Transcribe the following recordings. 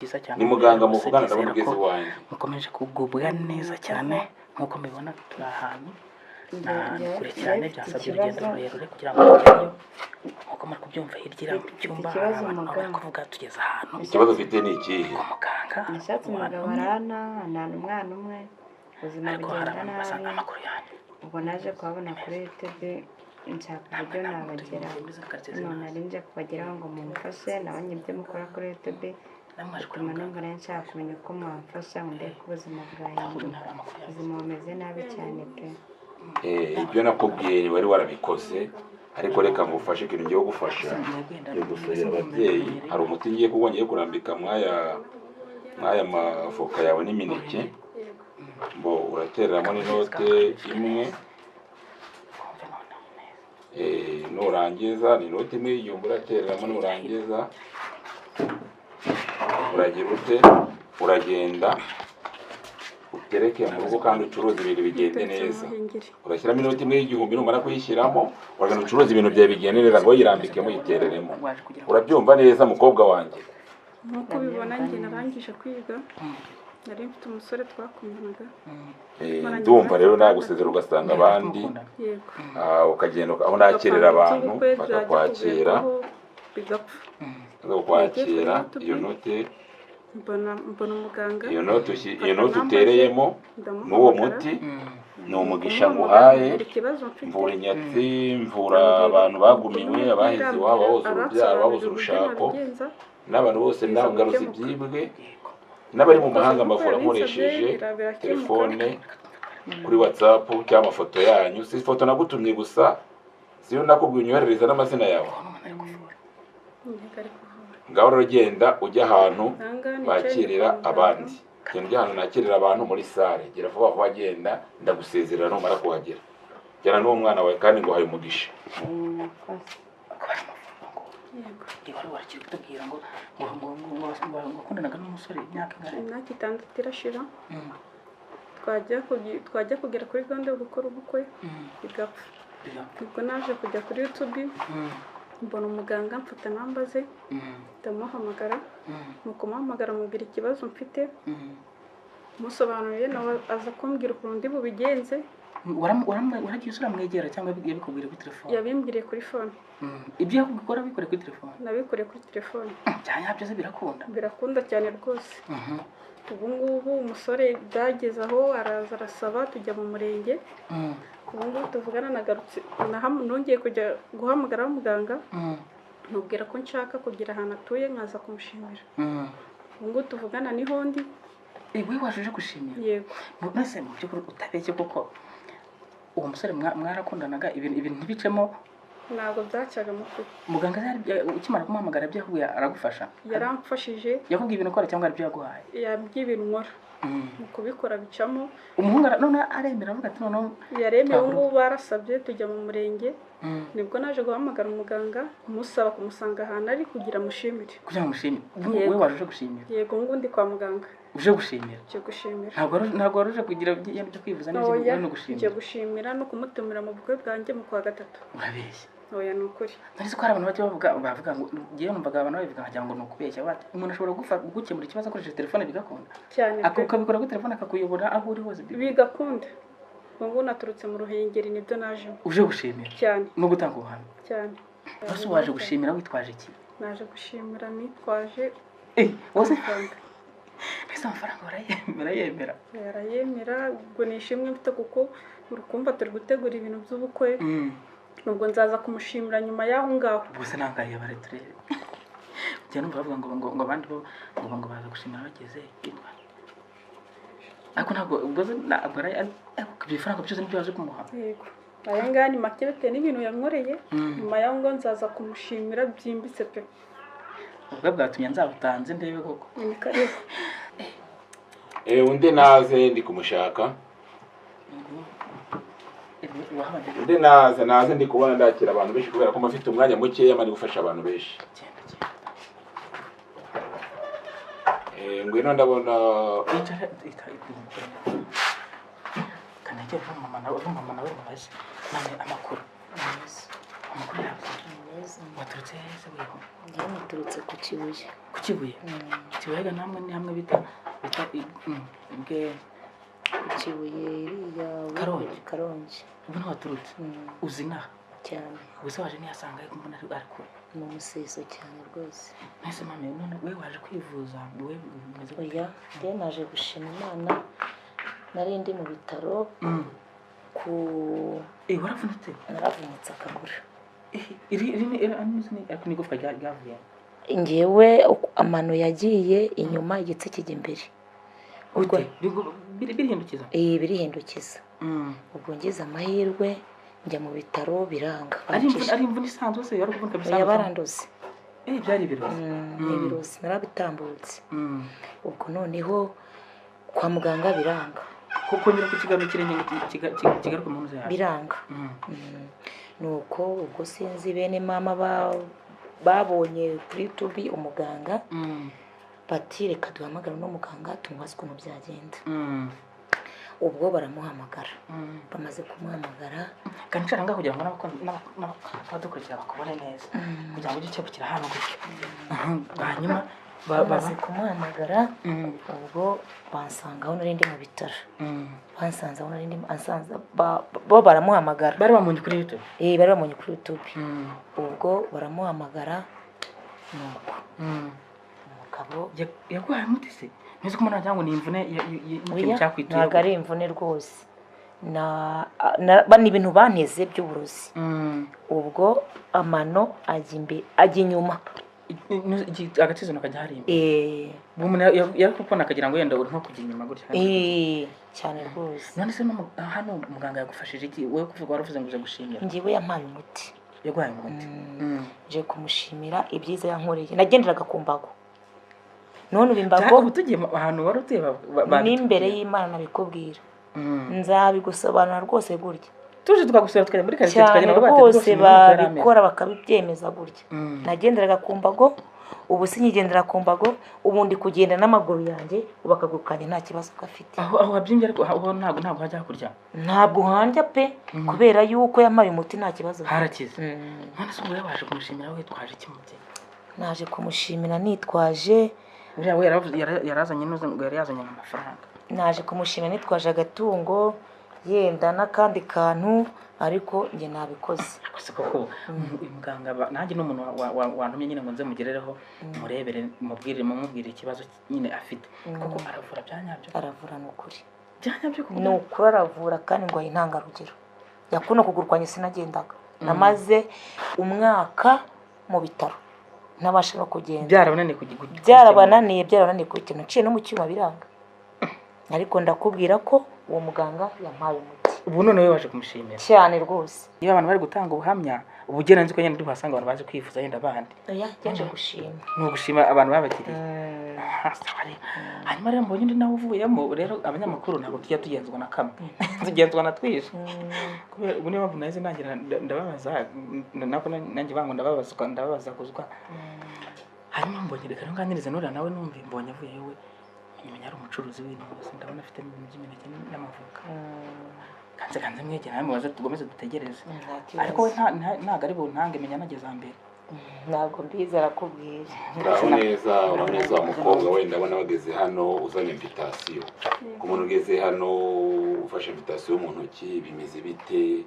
Byiza cyane. Ni muganga Rwose muvugana, ndabona ndizera ugeze ko iwanjye. mukomeje kugubwa neza cyane. Nk'uko mubibona, turi ahantu, ni ahantu kure cyane, byasabye urugendo rurerure kugira ngo tugereyo. Nk'uko muri kubyumva, hirya iriya mu cyumba hari Ikibazo, abantu aho bari muganga. kuvuga, tugeze ahantu Ikibazo ufite ni ikihe? kwa muganga. Nashatse Abantu umugabo umwe, arana nta umwana umwe, ubuzima ariko hari bugenda abantu basanga nabi. Amakuru yanyu? Ubwo naje kuhabona kuri YouTube, nshaka uburyo nabageraho. None nari nje kubageraho ngo mumfashe. Nabonye ibyo mukora kuri YouTube, Namwe mwaje kureba bituma muganga? numva nari nshaka kumenya uko mwamfasha ngo ndebe ko ubuzima bwahinduka. Amakuru yanyu? Ubuzima bumeze nabi cyane pe. Ibyo nakubwiye wari warabikoze, ariko reka ngufashe. Ikintu ngiye gufasha, ngiye gusabira ababyeyi. Hari umuti ngiye kuba ngiye kurambika mwaya mavoka yawe n'imineke. Bo uratereramo n'inote imwe. Twumve noneho neza. Nurangiza, ni inoti imwe y'igihumbi uratereramo. Nurangiza uragira ute? Uragenda utereke mu rugo kandi ucuruze ibintu bigende neza. Urashyiramo inoti imwe y'igihumbi. Numara kuyishyiramo, uragenda ucuruze ibintu byawe bigende neza, ngo uyirambikemo, uyitereremo. Waje kugira ngo Urabyumva neza, mukobwa wanjye? Nk'uko ubibona, njye narangije kwiga, nari mfite umusore twakundanaga. Ndumva rero nagusezera ugasanga abandi. Yego. Ukagenda aho nakirira abantu Tugapanga iby'ubukwe, byajya bakakwakira. kugerwaho, bigapfa. Bakakwakira iyo note. Mbona umuganga. Iyo note utereyemo n'uwo muti ni umugisha nguhaye. Mbwira ikibazo mfite. Mvura inyatsi, mvura abantu bagumiwe, abaheze iwabo, babuze urubyaro, babuze urushako, n'abantu bose ngaruza ibyibwe, n'abari mu mahanga mbavura nkoresheje telefone kuri WhatsApp cyangwa amafoto yanyu. Si ifoto nagutumye gusa, siyo nakubwiye unyoherereza n'amazina yawe. Ari kuvura. Ngaho rero genda ujya ahantu Ahangaha nicaye bakirira kwa muganga. abandi. Genda ujya ahantu nakirira abantu muri salle. Gera vuba vuba, genda, ndagusezerera numara kuhagera. Jyana n'uwo mwana wawe kandi nguhaye umugisha. Murakoze. Kuba ari amafaranga ngo Yego. Wari warakiri kutubwira ngo wakundanaga n'umusore imyaka ingahe? Imyaka 6 irashira. Twajya kugera kuri gahunda yo gukora ubukwe, bigapfa. Bigapfa. Ubwo naje kujya kuri YouTube, mbona umuganga, mfata namba ze, ndamuhamagara. Mu kumuhamagara mubwira ikibazo mfite, musobanuriye, nawe aza kumbwira ukuntu ndi bubigenze. Waragiye uramwegera cyangwa yabikubwira kuri telefone? Yabimbwiriye kuri phone. Ibyo yakubwira bikoreye kuri telefone? Nabikoreye kuri telefone. Bya nyabyo se birakunda? Birakunda cyane rwose. Ubu ngubu umusore byageze aho araza arasaba, tujya mu murenge. Ubu ngubu tuvugana nagarutse, nongeye kujya guhamagara muganga, mubwira ko nshaka kugira ahantu atuye nkaza kumushimira. Ubu ngubu tuvugana niho ndi. Wowe waje uje gushimira? Yego. Mbese mu by'ukuri utabeshye koko, uwo musore mwarakundanaga, ibintu ntibicemo? Ntabwo byacyaga kuri. Muganga ukimara kumuhamagara ibyo yakubwiye aragufasha? Yaramfashije. Yakubwiye ibintu ukora cyangwa hari ibyo yaguhaye? Yabwiye ibintu nkora, mu kubikora bicamo. Umuhungu none aremera, avuga ati noneho Yaremeye. Ubu ngubu barasabye tujya mu murenge. Nibwo naje guhamagara umuganga musaba kumusanga ahantu ari kugira amushimire. Kugira ngo umushimire ubu? Yego. Wowe waje uje gushimira? Yego, ngubu ndi kwa muganga. Uje gushimira? Nje gushimira. Ntabwo wari uje kugira ibyo kwivuza n'ibyo Oya, no nje gushimira? gushimira no kumutumira mu bukwe bwanjye mu kwa gatatu. Urabeshya. Oya, ni ukuri. Nari ko hari abantu bajya bavuga ngo, ngewe numvaga abantu babivuga nkagira ngo ni ukubeshya, bati umuntu ashobora gukemura ikibazo akoresheje telefone bigakunda. Cyane pe. Ukabikora kuri telefone akakuyobora aho uri hose. Bigakunda. Ubu ngubu naturutse mu Ruhengeri, nibyo najemo. Uje gushimira? Cyane. No gutanga ubuhamya? Cyane. Ese waje gushimira witwaje iki? Naje gushimira nitwaje Wowe amafaranga. Mbese amafaranga barayemera? Yarayemera. Ubwo ni ishimwe mfite kuko urukumva turi gutegura ibintu by'ubukwe. Ubwo nzaza kumushimira nyuma y'aho ngaho. Ubwo se nangaye bare turebe. Njya numva bavuga ngo abandi bo ngo baza gushimira bageze bitwa, ariko ntabwo ubwo se ntabwo ari, ariko ibyo bifaranga byose nibyo waje kumuha? Yego, aya ngaya ni make bitewe n'ibintu yankoreye. Nyuma y'aho ngaho nzaza kumushimira byimbitse pe. Ubwo bwatumye nzabutanze ndebe koko. Ni karibu. Undi naze, ndi kumushaka. Wahabanje. Undi naze, naze, ndi kubona ndakira abantu benshi kubera ko mba mfite umwanya mukeya, mari gufasha abantu benshi. Genda, genda. Ngwino ndabona. Icara ita. Kanegera mama nawe mubaze none amakuru yawe. Neza. Waturutse heza weho? Njyewe naturutse ku Kibuye. Ku Kibuye? Kibuye namwe ni hamwe bita bwe ku Kibuye iriya Karongi. Karongi. Ubu niho waturutse? Uzi inaha? Cyane. Ubuse waje ntiyasanga ariko mbona ari kure. Ni umuseso cyane rwose. Mwese mama none we waje kwivuza we bimeze gute? Oya, njyewe naje gushima Imana. Nari ndi mu bitaro ku waravunitse? Naravunitse akaguru. Iri ariko ni igufwa ryavuye. Njyewe amano yagiye inyuma igitsi kijya imbere. Ubwo birihindukiza? Birihindukiza. Ubwo ngize amahirwe njya mu bitaro biranga. Ari imvune isanzwe se yari kuvunika bisanzwe? Oya, barandoze. Byari ibirozi. Ni ibirozi narabitambutse. Ubwo noneho kwa muganga biranga. Kongera kukigarura ikirenge kigaruka mu nzu yawe? Biranga. Nuko ubwo sinzi bene mama babonye kuri YouTube umuganga bati reka duhamagare uno muganga tumubaze ukuntu byagenda. Ubwo baramuhamagara. Bamaze kumuhamagara kandi nshaka ngaho kugira ngo n'abadukurikira bakubone neza kugira ngo ujye ukebukira hano gutya. Hanyuma bamaze kumuhamagara ubwo bansanga aho nari ndi mu bitaro. Bansanze aho nari ndi ansanze bo baramuhamagara. Bari bamunye kuri YouTube? Bari bamunye kuri YouTube. Ubwo baramuhamagara nuko umugabo yaguhaye umuti se? Ntuzi ko umuntu wagira ngo ni imvune y'ikintu cyakwituye? Ntabwo ari imvune rwose. Ni ibintu banteze by'uburozi. Ubwo amano ajya inyuma. Agatsizo kajya hari imbere. Umuntu yari kubona akagira ngo yenda uri nko kujya inyuma gutya. Cyane rwose. None se hano muganga yagufashije iki? Wowe kuvuga waravuze ngo uje gushimira. Njyewe yampaye umuti. Yaguhaye umuti. Nje kumushimira ibyiza yankoreye. Nagenderaga ku mbago. None ubu imbago ubu tugiye ahantu wari utuye n'imbere y'Imana nabikubwira. Nzabigusobanura rwose gutya. Tuje tukagusura tukajya muri quartier tukagenda rwose babikora bakabibyemeza gutya. Nagenderaga ku mbago, ubu sinyigendera ku mbago, ubu ndi kugenda n'amaguru yanjye, ubu akaguru kanjye nta kibazo gafite. Aho wabyimbye ariko aho ntabwo hajya hakurya. Ntabwo hanjya pe, kubera yuko yampaye umuti nta kibazo. Harakize. None se ubu yabaje kumushimira witwaje iki mubyeyi? Naje kumushimira nitwaje uriya we yarazanye ngo yari yazanye amafaranga. Naje kumushimira nitwaje agatungo yenda n'akandi kantu ariko njye nabikoze. Gusa koko uyu muganga nanjye n'umuntu wantumye nyine ngo nze mugerereho murebere mubwire mumubwire ikibazo nyine afite. Koko aravura byanyabyo? Aravura ni ukuri. Byanyabyo ni ukuri aravura kandi ngo intangarugero. Yakuno kuguru kwanjye sinagendaga. Namaze umwaka mu bitaro ntabasha no kugenda. Byarabananiye byarabananiye kukintu nciye no mu cyuma biranga. Ariko ndakubwira ko uwo muganga yampaye umuti. Ubu none we waje kumushimira cyane rwose. Iyo abantu bari gutanga ubuhamya ubugera nzi ko nyine duhasanga abantu baje kwivuza yenda abandi. Oya, yaje gushima. Ni ugushima abantu babagiriye. Hanyuma rero mbonye undi nawe uvuyemo rero abanyamakuru ntabwo tujya tugenzwa na kamwe. Tugenzwa na twishe. Kubera ubu niyo mpamvu nahise nangira ndababaza nako nanjye bango ndababaza kuzwa. Hanyuma mbonye reka nganirize nuriya nawe numve mbonye avuyeyo we. Nyuma yari umucuruzi w'intuzi ndabona afite ibintu by'imineke n'amavuka. Kanze mwegera namwe baze tugomeze dutegereze. Ariko we ntago ari buntange menya nageze mbere. Ntabwo mbizi arakubwira. Uraho neza wa mukobwa we ndabona wageze hano uzanye invitation. Ku muntu ugeze hano ufashe invitation mu ntoki bimeze bite?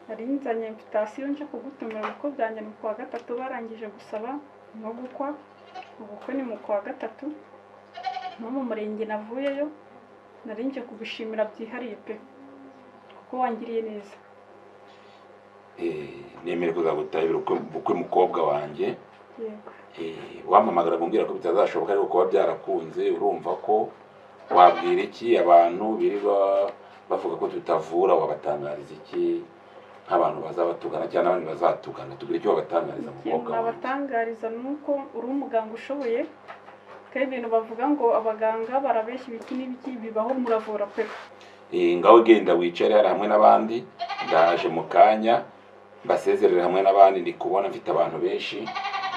Nari nzanye invitation nje kugutumira ubukwe byanjye mu kwa gatatu barangije gusaba no gukwa. Ubukwe ni mu kwa gatatu. No mu murenge navuyeyo nari nje kugushimira byihariye pe kuko wangiriye neza. Nemere kuzagutabira ubukwe mukobwa wanjye. Yego. Wampamagara kumbwira ko bitazashoboka ariko kuba byarakunze urumva ko wabwira iki abantu birirwa bavuga ko tutavura wabatangariza iki nk'abantu bazabatugana cyangwa abandi bazatugana tubwire icyo wabatangariza mukobwa wanjye. Nabatangariza nuko uri umuganga ushoboye. Kandi ibintu bavuga ngo abaganga barabeshya ibiki n'ibiki bibaho muravura pe. Ngaho genda wicare hari hamwe n'abandi ndaje mu kanya mbasezerere hamwe n'abandi ndi kubona mfite abantu benshi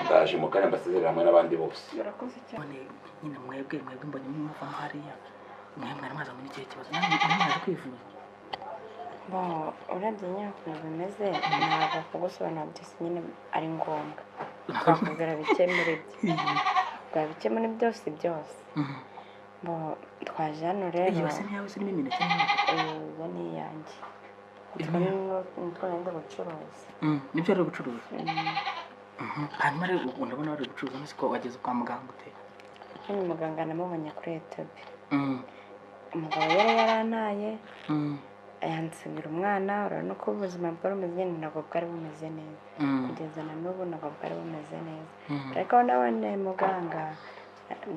ndaje mu kanya mbasezerere hamwe n'abandi bose. Urakoze cyane. Nyine mwebwe mbonye muva hariya mwe mwari mwaza muri iki kibazo namwe mwaje kwivuza. Urebye nyine ukuntu bimeze ntabwo kugusobanura byose nyine ari ngombwa, twakubwira bike muri byo, bwa bike muri byose byose. Twaje hano rero. Iyi base ni iyawe se irimo imineke? Iyo ni iyanjye, nitwo nenda gucuruza. Nibyo ari gucuruza. Hanyuma rero ubu ndabona wari gucuruza, none ko wageze kwa muganga ute? Hano muganga namubonye kuri YouTube. Umugabo yari yarantaye, yansigira umwana. Urabona ko ubuzima bwari bumeze nyine, ntabwo bwari bumeze neza kugeza na n'ubu, ntabwo bwari bumeze neza. Ariko nabonye muganga,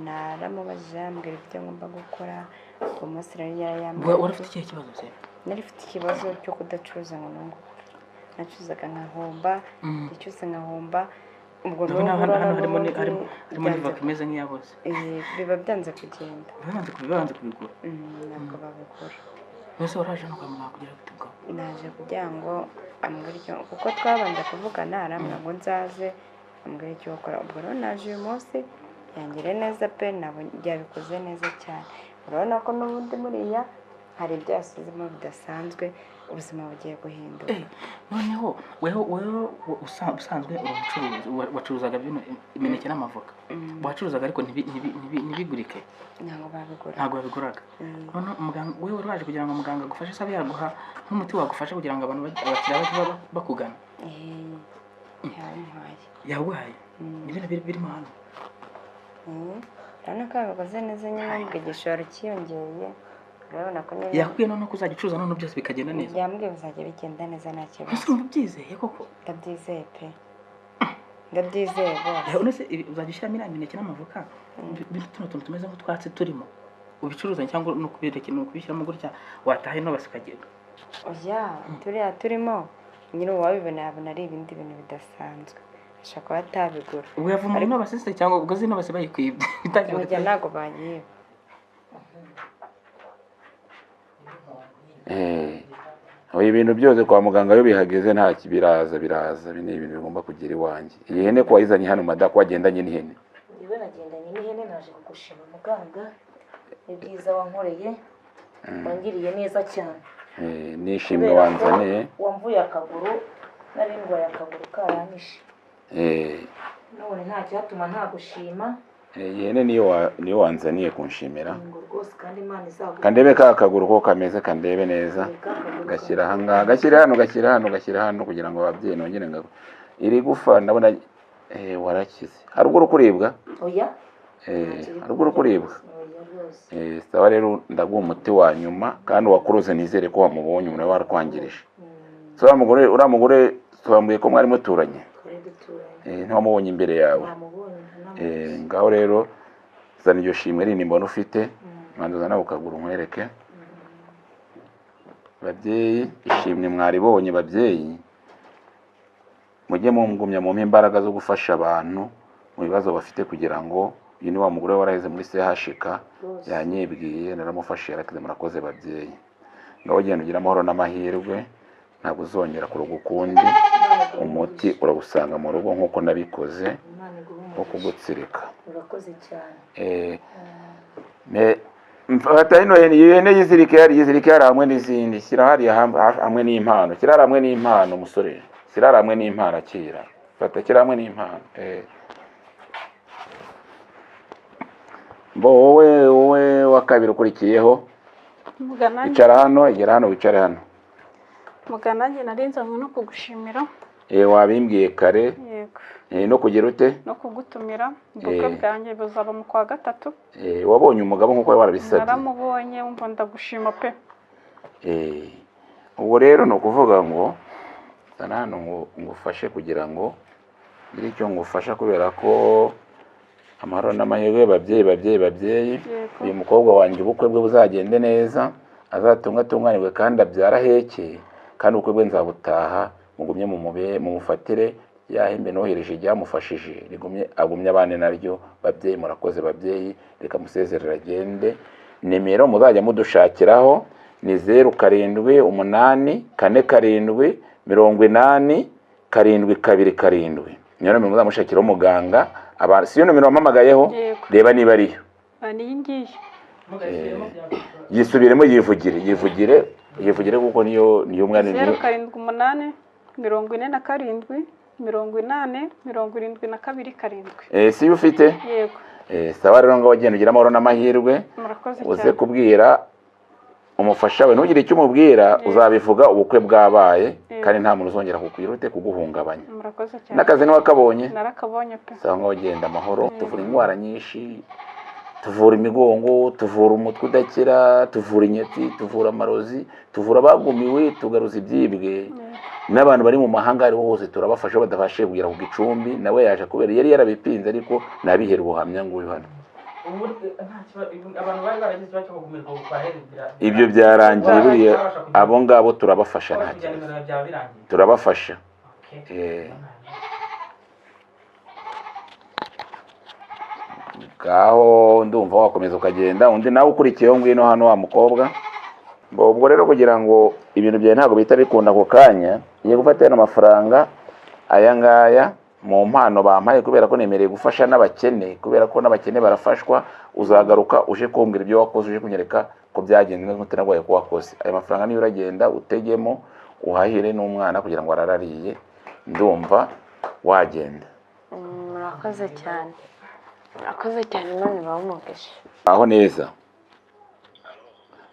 naramubajije ambwira ibyo ngomba gukora. Uwo munsi rero yari yambwiye. Wari ufite ikihe kibazo se? Nari mfite ikibazo cyo kudacuruza ngo nunguke, nacuruzaga nkahomba, icyose nkahomba. Ubwo hano harimo n'ivoka imeze nk'iyaboze, biba byanze kugenda, biba kubigura, ntabwo babigura. Mbese waraje no kwa muganga kugira ngo ubwo? Naje kugira ngo ambwire icyo, kuko twabanje kuvugana arambwira ngo nzaze ambwire icyo gukora. Ubwo rero naje uyu munsi, yangiriye neza pe, yabikoze neza cyane. Urabona ko n'ubundi muriya hari ibyo yasizemo bidasanzwe, ubuzima bugiye guhinduka. Noneho wewe usanzwe uri umucuruzi, wacuruzaga bino imineke n'amavoka, wacuruzaga ariko ntibigurike, ntabwo babigura, ntabwo babiguraga. Noneho muganga wewe wari waje kugira ngo muganga agufashe, sabe yaguha nk'umuti wagufasha kugira ngo abantu abakiriya bajye bakugana. Yamuhaye, yaguhaye ni ibintu birimo hano. Urabona ko babikoze neza nyine, ubwo igishoro cyiyongereye. Yakubwiye noneho ko uzajya ucuruza noneho byose bikagenda neza? Yambwiye bizajya bigenda neza nta kibazo. Ese urumva ubyizeye koko? Ndabyizeye pe, ndabyizeye rwose. None se uzajya ushyiramo iriya mineke n'amavoka, tuno tuntu tumeze nk'utwatsi turimo, ubicuruza cyangwa ni ukubishyiramo gutya wataha ino basi ukagenda? Oya, turiya turimo nyine uwabibona yabona ari ibindi bintu bidasanzwe, ashobora kuba atabigura. Ubwo yavuma ino basi se, cyangwa ubwo zino basi bayikwibye? Oya, ntabwo bayiba. Ibintu byose kwa muganga iyo bihageze nta biraza biraza, ni ibintu bigomba kugira iwanjye. Iyi hene ko wayizanye hano mada, ko wagendanye n'ihene? Yewe nagendanye n'ihene, naje kugushima muganga, ibyiza wankoreye, wangiriye neza cyane. Nishimwe wanzaniye. Wamvuye akaguru, nari ndwaye akaguru karanyishe. None nta cyatuma ntagushima. Iyi hene niyo wanzaniye kunshimira. Kandebe ka kaguru ko kameze, kandebe neza, gashyira aha ngaha, gashyira hano, gashyira hano, gashyira hano, kugira ngo ababyeyi nongere ngo iri gufa. Ndabona warakize. Hari ubwo kuribwa? Oya. Hari ubwo kuribwa? Sawa rero ndaguha umuti wa nyuma, kandi wakuruze nizere ko wamubonye, umuntu warakwangirije. Uriya mugore twambwiye ko mwari muturanye, ntiwamubonye imbere yawe. Ngaho rero zana iryo shimwe rindi mbona ufite, manza uzana ukaguru nkwereke. Babyeyi, ishimwe mwaribonye babyeyi, mujye mungumya mumpe imbaraga zo gufasha abantu mu bibazo bafite, kugira ngo uyu ni wa mugore waraheze muri CHK yanyibwiye, naramufashe yarakize. Murakoze babyeyi. Ngaho genda ugire amahoro n'amahirwe, ntabwo uzongera kuroga ukundi, umuti urawusanga mu rugo nk'uko nabikoze wo kugutsirika. Urakoze cyane. Mfata ino hene, iyi hene yizirike hari, yizirike hari hamwe n'izindi, shyira hariya hamwe n'impano, shyira hamwe n'impano musore, shyira hamwe n'impano, akira. Fata shyira hamwe n'impano. Bo wowe wa kabiri ukurikiyeho, icara hano, igera hano, wicare hano. Mugana nari nzanywe no kugushimira. Wabimbwiye kare. Yego. No kugira ute? No kugutumira. Ubukwe bwanjye buzaba mu kwa 3. Wabonye umugabo nkuko warabisabye? Naramubonye, umva ndagushima pe. Ubwo rero ni ukuvuga ngo zana hano ngo ngufashe, kugira ngo ngire icyo ngufasha, kubera ko amahoro n'amahirwe babyeyi babyeyi babyeyi, uyu mukobwa wanjye ubukwe bwe buzagende neza, azatunga atunganirwe kandi abyara aheke, kandi ubukwe bwe nzabutaha, mugumye mumufatire ya hembe nohereje ryamufashije, rigumye agumye abane naryo. Babyeyi murakoze babyeyi, reka musezerere agende. Nimero muzajya mudushakiraho ni 0 7 8 4 7 80 7 2 7. Niyo nomero muzamushakiraho muganga. Si yo nomero wampamagayeho? Reba niba ariyo. Ni iyi ngiyi. Yisubiremo, yivugire, yivugire. Yivugire kuko niyo niyo mwana 0 7 8 47 80 72 7. Si ufite? Yego. Sawa rero ngo wagenda ugira amahoro n'amahirwe. Uze kubwira umufasha we, ntugire icyo umubwira, uzabivuga ubukwe bwabaye kandi nta muntu uzongera kukwirute kuguhungabanya. Murakoze cyane. N'akazi niwakabonye? Narakabonye pe. Sawa ngo wagenda amahoro. Tuvura indwara nyinshi, tuvura imigongo, tuvura umutwe udakira, tuvura inyatsi, tuvura amarozi, tuvura abagumiwe, tugaruza ibyibwe. N'abantu bari mu mahanga ariho hose turabafasha badafashe kugera ku gicumbi. Nawe yaje kubera yari yarabipinze ariko nabihera ubuhamya ngo uyu hano. Ibyo byarangiye buriya abo ngabo turabafasha nta kibazo. Turabafasha. Ngaho ndumva wakomeza ukagenda undi nawe ukurikiyeho ngwino hano wa mukobwa. Ubwo rero kugira ngo ibintu byawe ntabwo bihita bikunda ako kanya, ngiye gufata ano mafaranga aya ngaya mu mpano bampaye kubera ko nemereye gufasha n'abakene, kubera ko n'abakene barafashwa. Uzagaruka uje kumbwira ibyo wakoze, uje kunyereka ko byagenze neza umutima ko wakoze. Aya mafaranga niyo uragenda utegemo uhahire n'umwana kugira ngo ararariye. Ndumva wagenda. Murakoze cyane. Murakoze cyane, Imana ibahe umugisha. Aho neza.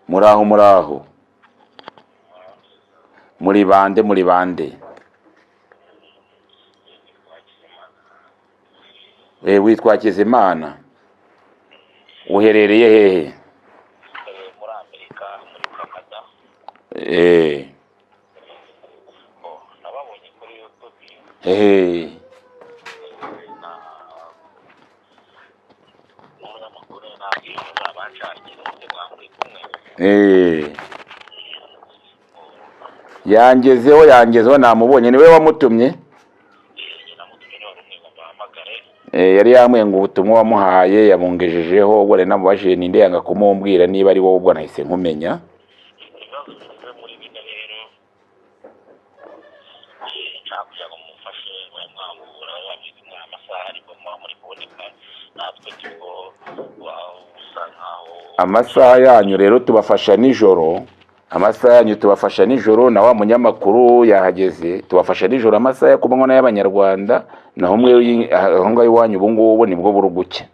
Muraho muraho. Muri bande muri bande? Witwa Hakizimana. Uherereye hehe? Muri Amerika, muri Canada. Nababonye kuri YouTube. Yangezeho yangezeho namubonye, niwe wamutumye? Yari yamwe ngo ubutumwa wamuhaye yabungejejeho, ubwo rero namubajije ninde yanga kumumbwira niba ari wowe, ubwo nahise nkumenya. Amasaha yanyu rero tubafasha nijoro, amasaha yanyu tubafasha nijoro, na wa munyamakuru yahageze tubafasha nijoro amasaha yo kumanywa n'ay'abanyarwanda, naho mwe aho ngaho iwanyu ubu ngubu nibwo buri gucya.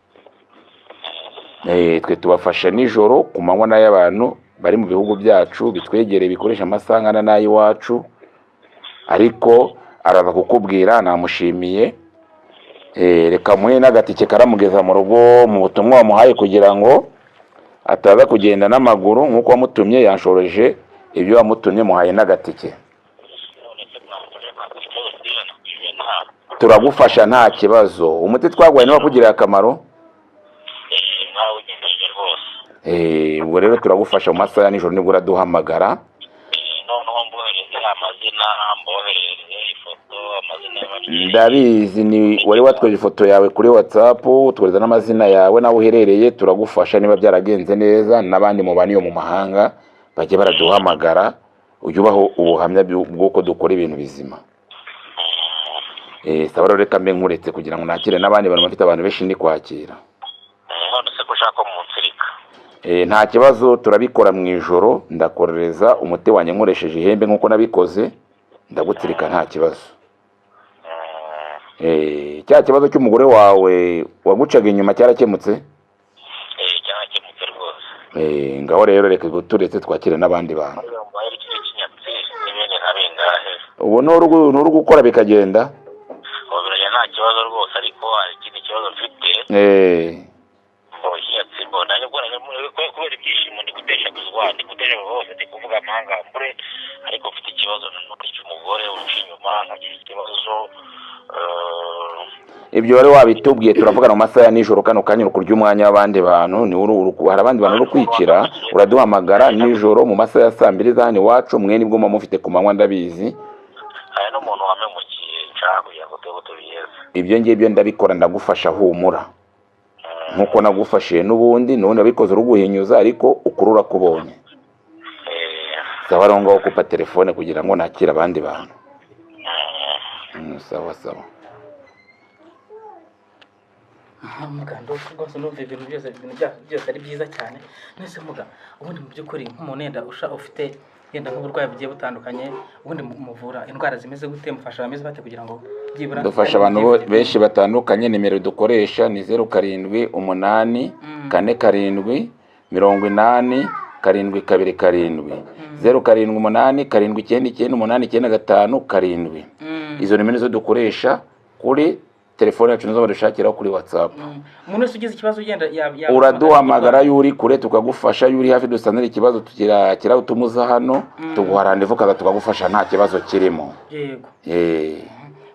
Twe tubafasha nijoro ku manywa n'ay'abantu bari mu bihugu byacu bitwegereye bikoresha amasaha angana n'ay'iwacu, ariko araza kukubwira namushimiye. Reka muhe n'agatike karamugeza mu rugo mu butumwa wamuhaye kugira ngo ataza kugenda n'amaguru nk'uko wamutumye. Yanshoroje ibyo wamutumye, muhaye n'agatike. Turagufasha nta kibazo. Umuti twaguhaye niba kugirira akamaro. Ubwo rero turagufasha mu masaha ya nijoro nibwo uraduhamagara. Ndabizi ni wari watweje ifoto yawe kuri WhatsApp, twereza n'amazina yawe nawe uherereye. Turagufasha niba byaragenze neza, n'abandi mu baniyo mu mahanga bajye baraduhamagara, ujye ubaho ubuhamya bw'uko dukora ibintu bizima. Sawa rero reka mbe nkuretse kugira ngo nakire n'abandi bantu bafite abantu benshi ndi kwakira. Nta kibazo, turabikora mu ijoro. Ndakorereza umuti wanjye nkoresheje ihembe nk'uko nabikoze, ndagutsirika nta kibazo. Cya kibazo cy'umugore wawe wagucaga inyuma cyarakemutse? Cyarakemutse rwose. Ngaho rero reka turetse twakire n'abandi bantu. Ubu nturi gukora bikagenda? Nta kibazo rwose, ariko hari ikindi kibazo mfite. Kubera ibyishimo ndi guteshaguzwa, ndi guteshaguzwa hose, ndi kuvuga amahangambure, ariko mfite ikibazo cy'umugore unca inyuma, nkagira ikibazo. Ibyo wari wabitubwiye turavugana mu masaha ya nijoro kano kanya, uri kurya umwanya w'abandi bantu, hari abandi bantu uri kwikira, uraduhamagara nijoro mu masaha ya saa mbiri za hano iwacu, mwe nibwo muba mufite ku manywa ndabizi. Hari n'umuntu wamemukiye nshaka kugira ngo tube tubigeze. Ibyo ngibyo ndabikora, ndagufasha humura. Nkuko nagufashije n'ubundi, n'ubundi wabikoze uruguhinyuza ariko ukuri urakubonye. Sawa rero ngaho kupa telefone kugira ngo nakire abandi bantu. Sawa sawa. Muga rwose numva ibintu byose ibintu byose ari byiza cyane. Nese muga ubundi mu by'ukuri nk'umuntu yenda ufite Yenda nk'uburwayi bugiye butandukanye, ubundi muvura indwara zimeze gute, mufasha abameze bate kugira ngo byibura Dufasha abantu benshi batandukanye. Nimero dukoresha ni 078 47 80 727, 078 799 8957. Izo nimero nizo dukoresha kuri telefone yacu, nizo badushakiraho kuri WhatsApp. Umuntu wese ugize ikibazo ugenda Uraduhamagara iyo uri kure tukagufasha, iyo uri hafi dusanira ikibazo tukirakira utumuza hano, tuguha randevu kaza tukagufasha, nta kibazo kirimo. Yego.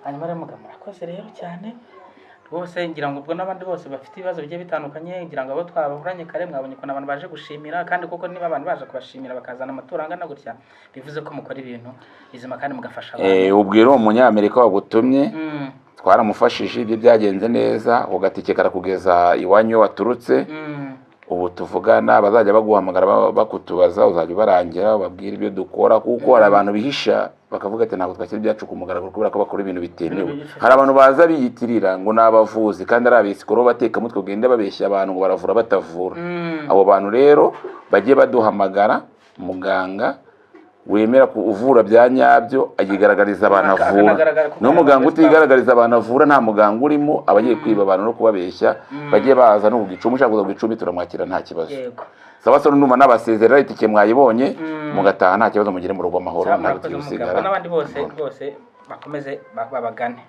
Hanyuma rero mugabo, murakoze rero cyane rwose. Ngira ngo ubwo n'abandi bose bafite ibibazo bigiye bitandukanye, ngira ngo abo twabahuranye kare mwabonye ukuntu abantu baje gushimira, kandi koko niba abantu baje kubashimira bakazana amaturo angana gutya, bivuze ko mukora ibintu bizima kandi mugafasha abantu. Ubwira uwo munyamerika wagutumye twaramufashije, ibyo byagenze neza, ako gatike karakugeza iwanyu iyo waturutse. Ubu tuvugana bazajya baguhamagara bakutubaza, uzajya ubarangira ubabwira ibyo dukora, kuko hari abantu bihisha bakavuga ati ntabwo twashyira ibyacu ku mugaragaro kubera ko bakora ibintu bitemewe. Hari abantu baza biyitirira ngo ni abavuzi kandi ari abesikoro batekamutwe, ugenda babeshya abantu ngo baravura batavura. Abo bantu rero bajye baduhamagara, muganga wemera uvura bya nyabyo ayigaragariza abantu avura, Akanagaragara kuko no muganga ari utigaragariza abantu avura nta muganga urimo, aba agiye kwiba abantu no kubabeshya. Bajye baza no ku gicumbi, ushaka kuza ku gicumbi turamwakira nta kibazo. Yego. Sawa sawa, ndumva nabasezerera, itike mwayibonye, mugataha nta kibazo, mugere mu rugo amahoro, Sawa, ntabwo murakoze mugabo tugisigara. N'abandi bose rwose bakomeze babagane.